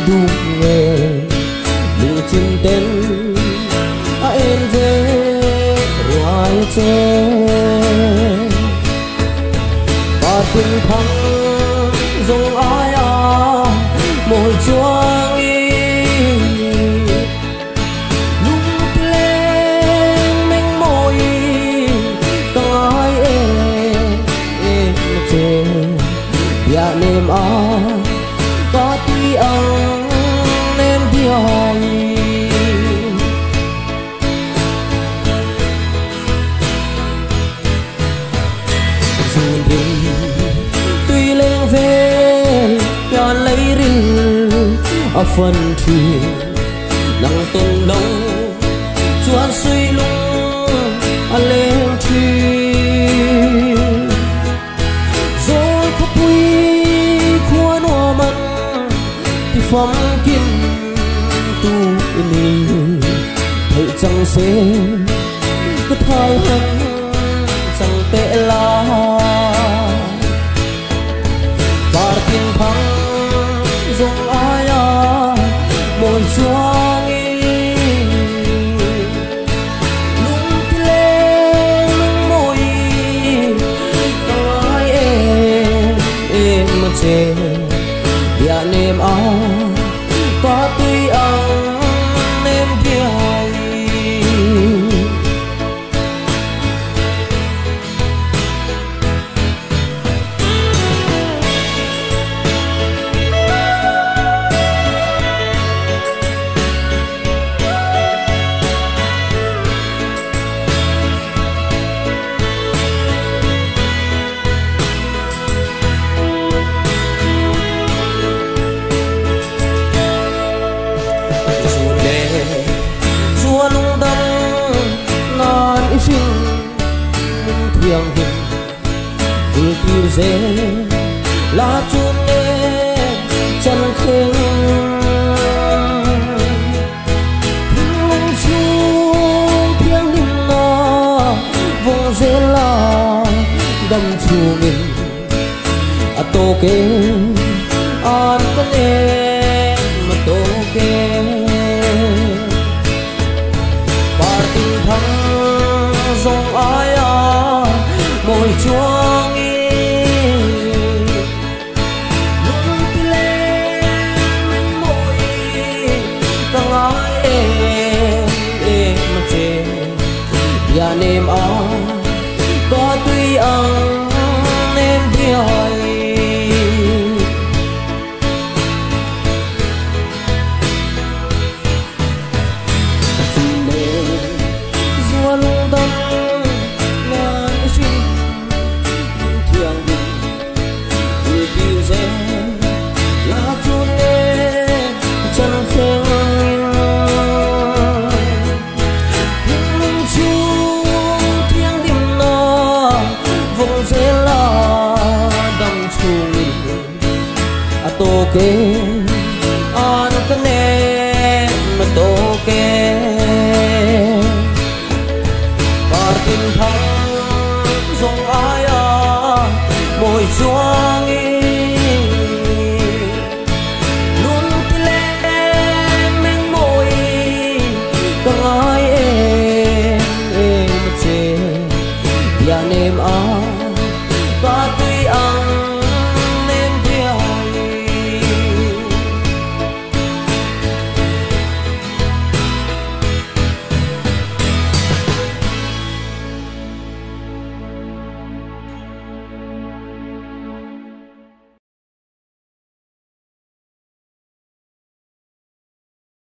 Du nge lung chin ten a en ve ruai che pa tin thăng dòng ai à mỗi chuang y lung lên mình môi cái em che ya nem a có tuy ang nem biai dùn rinh tuy lên về nhà lấy rinh ở phần thuyền nắng tuần lâu chuan suy lung à lên thuyền rồi có quy khua nua mặn thì phóng kim tu ni thấy chẳng xe cứ thai hận chẳng tệ la và tin thắng dòng ai à mỗi chuang y lung lên lung môi cái em mà chê ya nem a có tuy ang nem biai dê lá chun nghe chân khinh thương chung thiêng linh na vòng dê la đâm chu mình à tô kê an con em mà tô kê bà tình thắng dòng ai à mỗi chuông ya nem a có tuy ang nem biai le zual dam nan xin thiang din vui tiêu dê lá chun nghe chân kheng tô kê an cái nem mà tô kê.